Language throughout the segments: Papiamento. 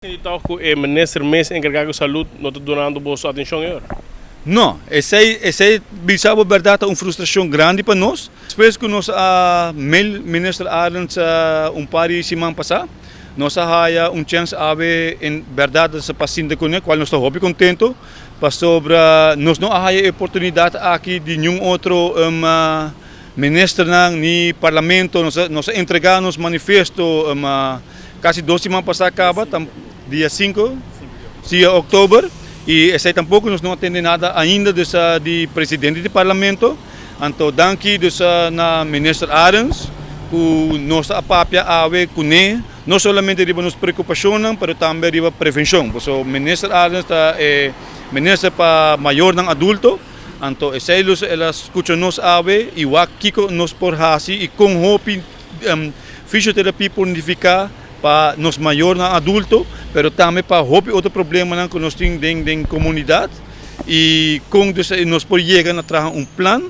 Sinti tòg ku e minister mes enkargá ku salud no ta dunando boso atenshon e ora? No, esei esei bisa bo bèrdat ta un frustrashon grandi pa nos. Despues ku nos a mail minister Arends un par di siman pasá, nos a haya un chèns awe en bèrdat pa sinta kuné, kual nos ta hopi kontento, pasobra nos no a haya e oportunidat aki di niun otro Ministernan ni parlamento nos a nos a entrega nos manifesto casi dos siman pasa caba dia cinco di october y esey tampoco nos no a tende nada ainda dus di presidente di parlamento anto danki dus na minister Arends cu nos a papia awe cune no solamente riba nos preocupacionnan pero tambe riba prevencion pasobra minister Arends ta e minister pa mayornan adulto. Anto esei los el a skucha nos awe i wak kiko nos por hasi i kon hopi fisioterapia por nifiká pa nos mayornan adulto, pero tambe pa hopi otro problemanan ku nos tin den den komunidat i kon dus nos por yega na traha un plan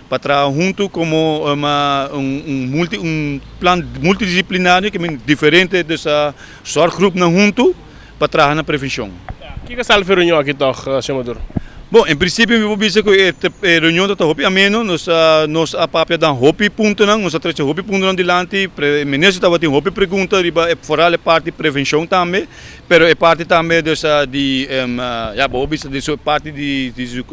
pa traha huntu komo un multi un plan multidisiplinario ke men diferente dus zorggroepnan huntu. pa traha na prevenshon. Kiko sali for e reunion aki tòg, señor Maduro? Bon, en prinsipio mi por bisa ku e reunion ta hopi ameno. Nos a nos a papia dan hopi puntonan, nos a trese hopi puntonan dilanti. Minister tabatin hopi pregunta riba e foral e parti prevenshon tambe, pero e parti tambe dus di ya bo por bisa di su parti di su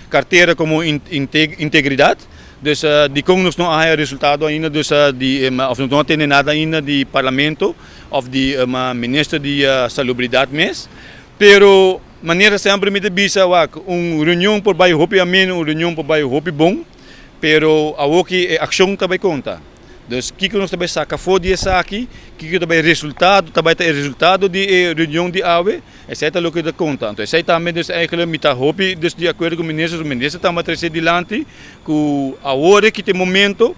kartera komo integridat. Dus dikon nos no a haya resultado ainda dus di òf nos no a tende nada ainda di parlamento. Of di minister di salubridat mes. Pero manera semper mi ta bisa wak un reunion por bai hopi ameno, un reunion por bai hopi bon, pero awoki e akshon ta bai konta. Dus kiko nos ta bai saka for di esaki, kiko ta bai resultado, ta bai ta e resultado di e reunion di awe, esei ta loke ta konta. Anto esei tambe dus eigenlijk mi ta hopi dus di akuerdo ku minister, su minister tambe a trese dilanti ku awor aki ta e momento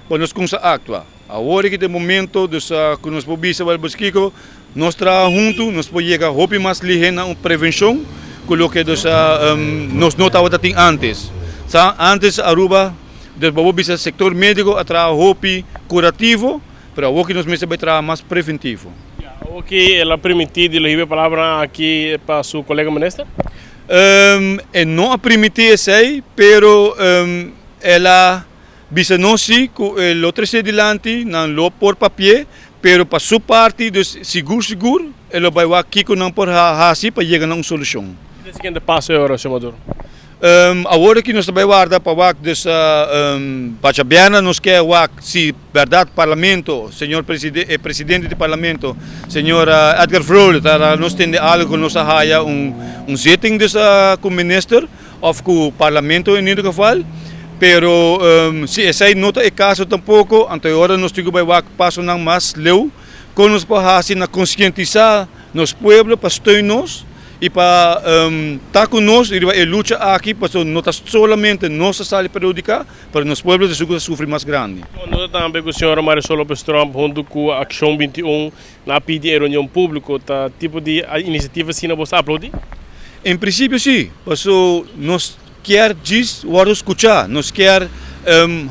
pa nos kumsa aktua. Awor aki ta e momento dus ku nos por bisa wèl bos kiko, nos traha huntu nos por yega hopi mas lihé na un prevenshon ku loke dus nos no tabata tin ántes. Sa ántes Aruba dus bo por bisa sektor médiko a traha hopi kurativo, pero awor aki nos mester bai traha mas preventivo. Ya, awor ki el a primintí di lo hiba e palabranan aki pa su kolega minister? E no a primintí esei, pero el a. Bisa nos si cu e lo trece dilanti, nan lo por papi'e, pero pa su parti, dus sigur sigur e lo bay wak kico nan por haci pa yega na un solucion. Kiko ta e siguiente paso e ora, señor Maduro? Awor aki nos ta bay warda pa wak, dus pa djabièrnè nos ke wak si berdad Parlamento, señor e presidente di Parlamento, señor Edgar Vrolijk ta laga nos tende algo cu nos a haya un zitting dus cu minister. Of cu Parlamento en ieder geval. Pero si esey no ta e caso tampoco, anto e ora nos tin cu bay wak pasonan mas leu con nos por haci na conscientisa nos pueblo pa steun nos y pa ta cu nos riba e lucha aki, pasobra no ta solamente nos ta sali perhudica, pero nos pueblo ta esun cu ta sufri mas grandi. Nos ta tambe cu señora Marisol Lopez Tromp hunto cu Accion 21 Na pidi e reunion públiko ta tipo di inisiativa asina bo sa aplaudí? En prinsipio sí, paso nos kier djis wòrdu skuchá, nos kier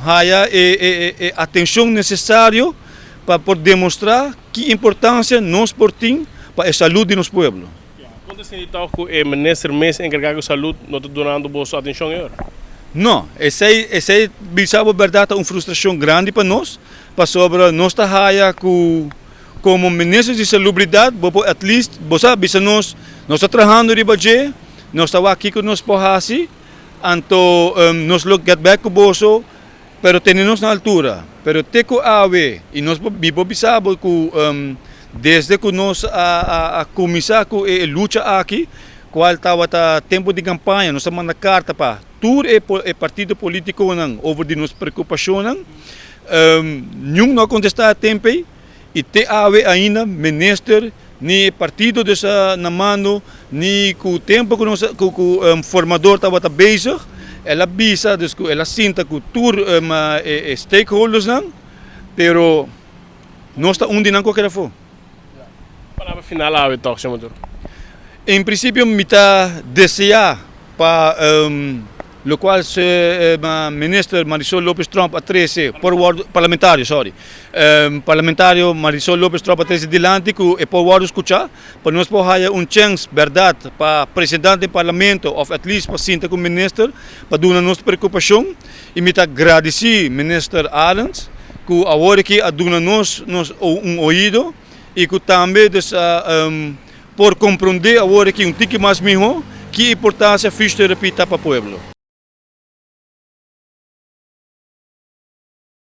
haya e atenshon nesesario pa por demostrá ki importansia nos por tin pa e salud di nos pueblo. Kon ta sinti tòg ku e minister mes enkargá ku salud no ta dunando boso atenshon e ora? No, esei esei bisa bo bèrdat ta un frustrashon grandi pa nos, pasobra nos ta haya ku komo minister di salubridat bo por at least bo sa bisa nos, nos ta trahando riba dje, nos ta wak kiko nos por hasi, anto nos lo get back ku boso, pero tene nos na altura. Pero te ku awe, i nos por mi por bisa bo ku desde ku nos a kuminsá ku e lucha aki, kual tabata tempu di kampaña, nos a manda karta pa tur e partido politikonan over di nos preokupashonnan, niun no a kontestá a tempu ei, i te awe ainda minister ni e partido dus na mando ni ku tempu ku nos ku ku formador tabata bezig el a bisa dus ku el a sinta ku tur e stakeholdersnan pero nos ta un di nan ku a keda afó. Palabra final awe tòg, señor Maduro. En prinsipio mi ta desea pa. Locual minister Marisol Lopez Tromp a trece por wordo parlamentario, sorry, parlamentario Marisol Lopez Tromp a trece dilanti cu e por wordo scucha pa nos por haya un chance, berdad, pa presenta den parlamento of at least pa sinta cu minister pa duna nos preocupacion. Y mi ta gradici minister Arends cu awor aki a duna nos un oido y cu tambe dus por comprende awor aki un tiki mas miho ki importancia fysiotherapie ta pa pueblo.